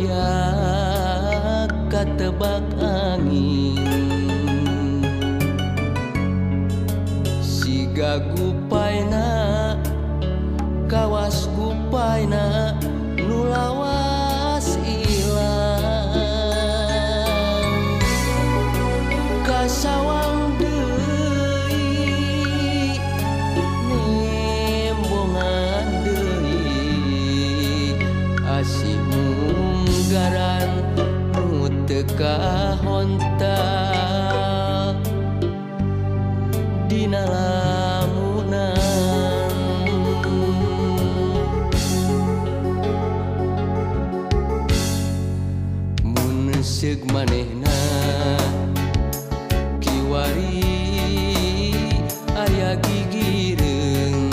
Goyak katebak angin siga gupaina kawas gupaina nu lawas ilang kasawang deui nembongan deui asih munggaran nu teu kahontal dina lamunan. Mun seug manehna kiwari aya gigireung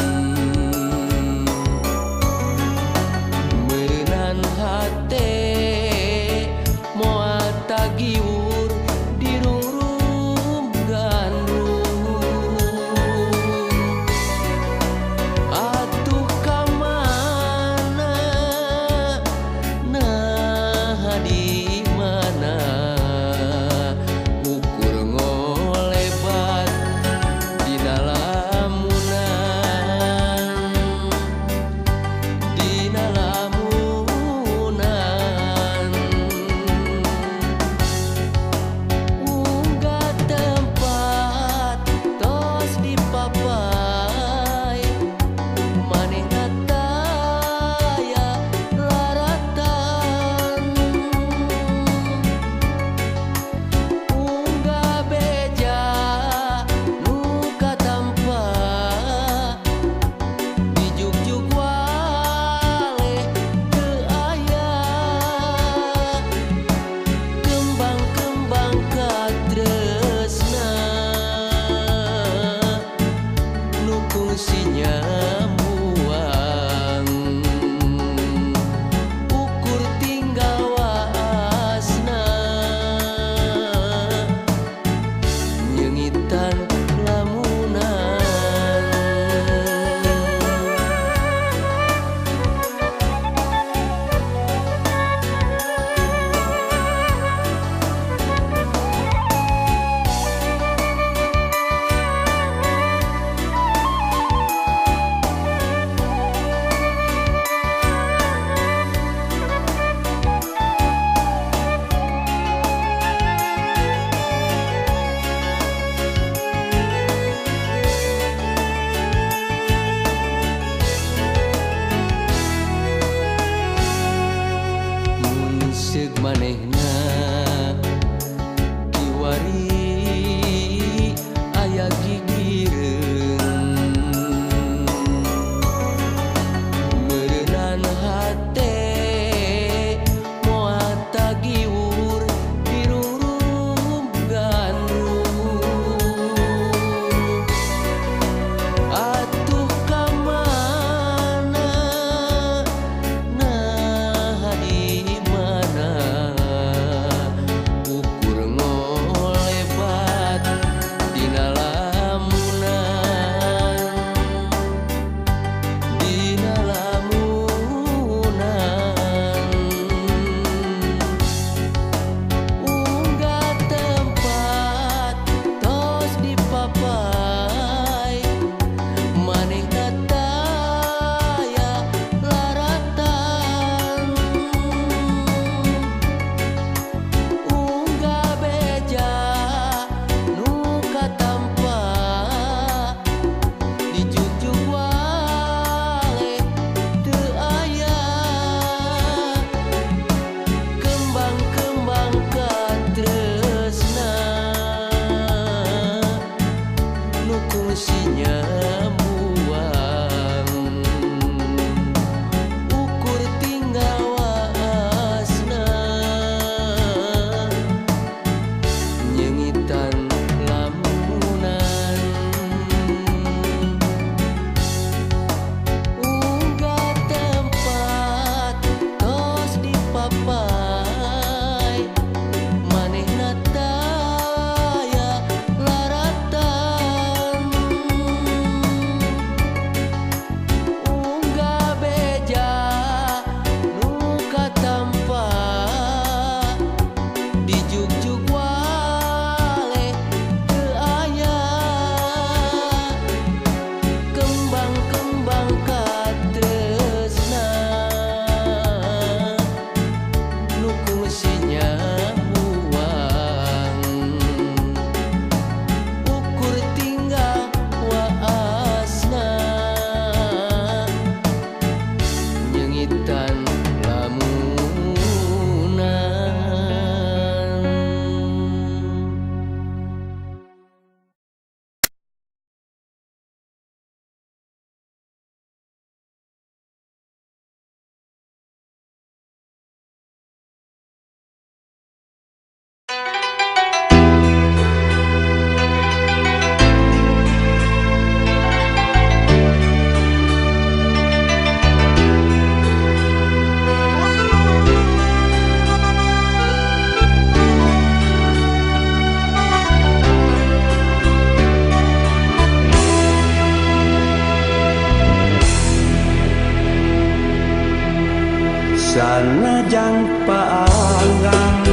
meureunan hate moal tagiwur dirungrum gandrung. Atuh ka mana naha di mana ukur ngolebat dina lamunan dina lamunan. Unggah tempat tos dipapai manehna taya laratan. Unggah beja nu katampa dijugjug wale teu aya kembang-kembang katresna nu kungsi nyambuang ukur tinggal waasna nyeungitan lamunan. Mun seug manehna kiwari aya gigireung meureunan hate moal tagiwur dirungrum gandrung. Atuh ka mana naha di mana Sanajan paanggang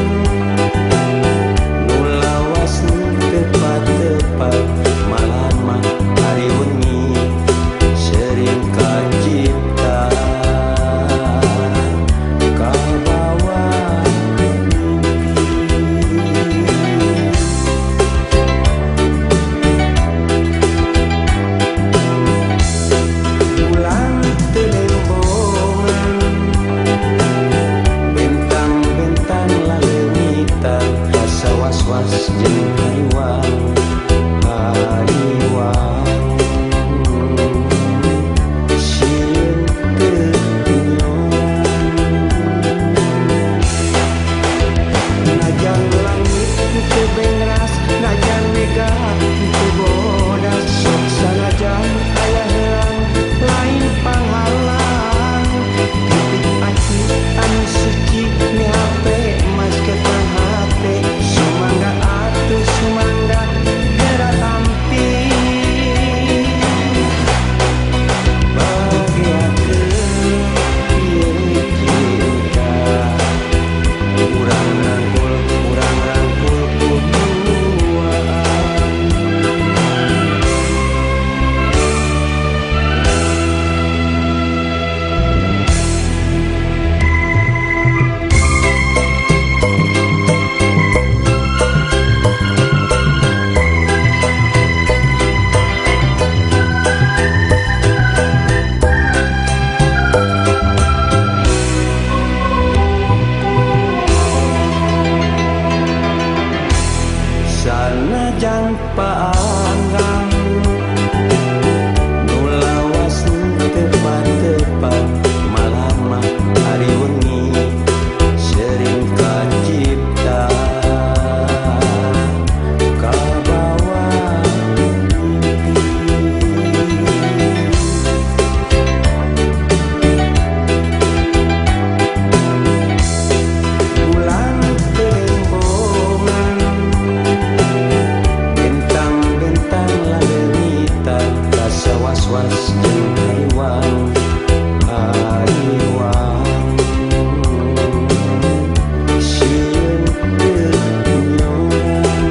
nu lawas tepat-tepat malam hari wengi sering kacipta kabawa mimpi. Bulan telembongan bentang-bentang lalengitan rasa was-was jeung hariwang hariwang sieun teu nyoran. Najan langit teu bengras, najan mega teu bodas, sok sanajan aya heurang lain panghalang. Titik aci anu suci mihape masketan hate, sumangga atuh sumangga geura tampi. Bagiakeun ieu cinta, urang rangkul kuduaan. Sanajan paanggang nu lawas tepat-tepat malam hari wengi sering kacipta kabawa mimpi. Bulan telembongan bentang-bentang lalengitan rasa was-was jeung hariwang hariwang sieun teu nyoran.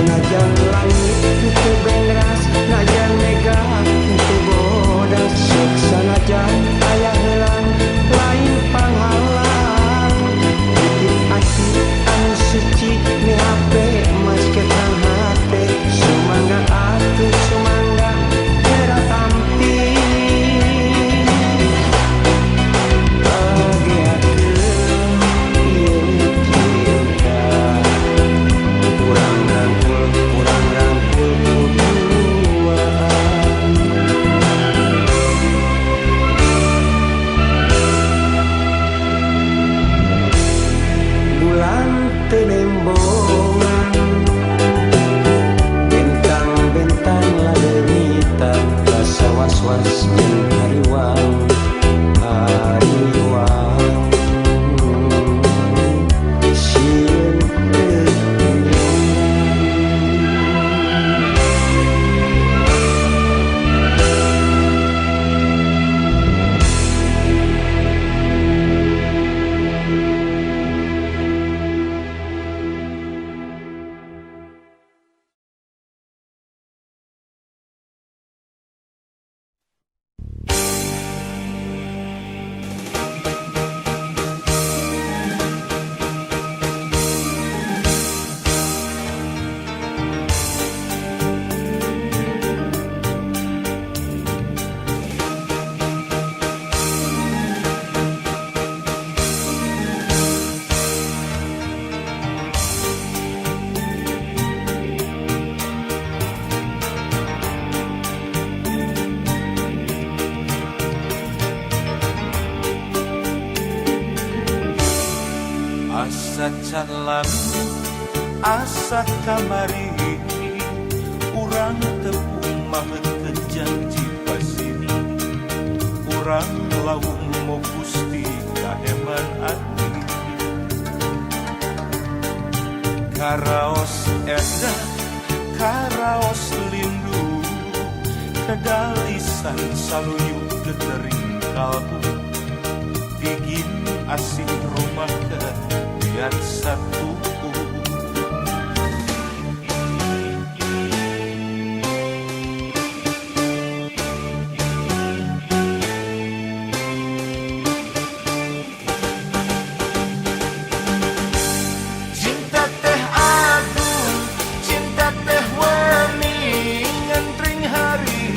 Najan langit teu bengras, najan mega teu bodas, sok sanajan aya heurang lain panghalang. Titik aci anu suci mihape masketan hate, sumangga atuh sumangga geura tampi. Bagiakeun ieu cinta, urang rangkul kuduaan. Bulan telembongan bentang-bentang lalengitan rasa was-was jeung hariwang hariwang sieun teu nyoran. Asa can lami, asa kamari, urang tepung mahekeun janji pasini. Urang lawung mo Gusti kaheman ati. Karaos endah, karaos lindu, kedalisan saluyu getering. kalbu Tigin asih rumah biar satu. Cinta teh agung, cinta teh wani ngentring hari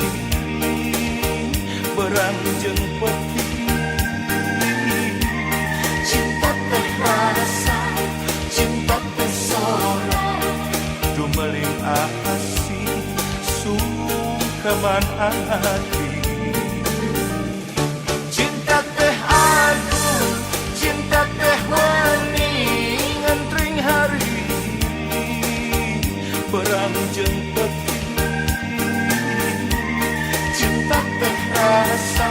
berang jeung peti. Cinta teh rasa, cinta teh sora, dumeling asih sungkeman hati. Cinta teh agung, cinta teh wani ngentring hari berang jeung peti. Cinta teh rasa,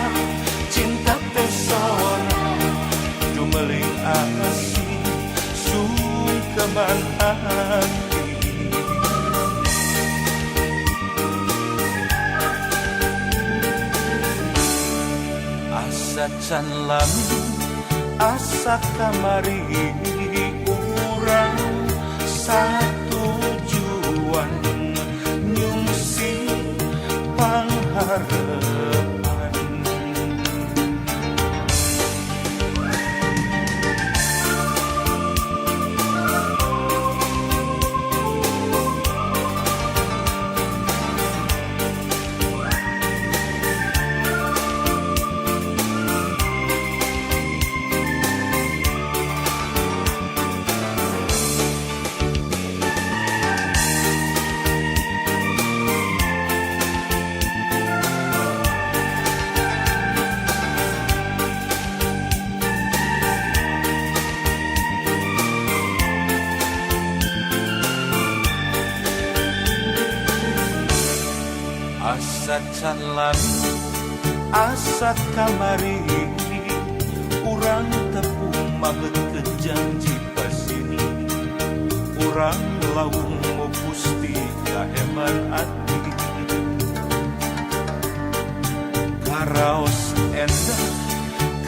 cinta teh sora, dumeling asih sungkeman hati. Asa can lami, asa kamari urang satujuan nyungsi pangharepan. Asa can lami, asa kamari urang tepung mageut janji pasini. Urang lawung mo gusti kaheman ati. Karaos endah,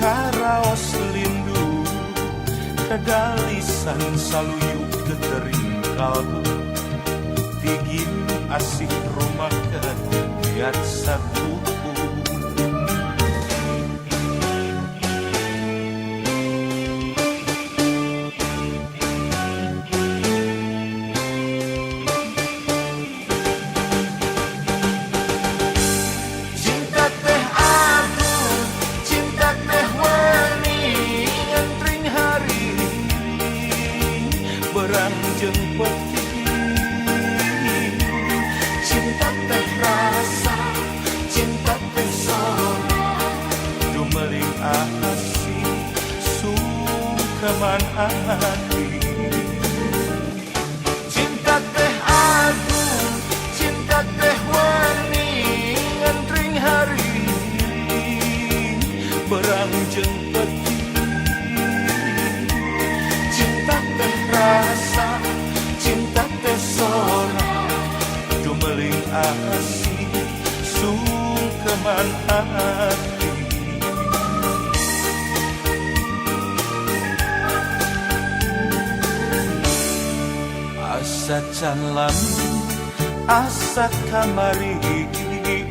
karaos lindu, kedalisan saluyu ketering kalbu. Tigin asih rumah biar satu. Cinta teh agung, cinta teh wani ngentring hari berang jeung peti. Cinta teh rasa, cinta teh sora, dumeling asih sungkeman hati. Cinta teh agung, cinta teh wani ngentring hari berang jeung peti. Cinta teh rasa, cinta teh sora, dumeling asih sungkeman hati. Asa can lami, asa kamari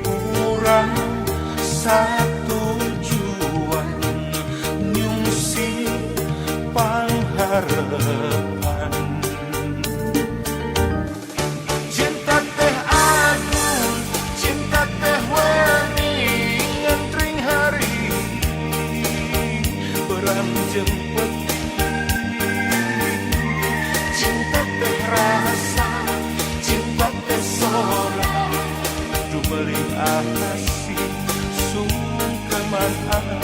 urang satujuan nyungsi pangharepan. Cinta teh agung, cinta teh wani ngentring hari berang jeung peti. Cinta teh rasa, cinta teh sora, dumeling asih sungkeman hati.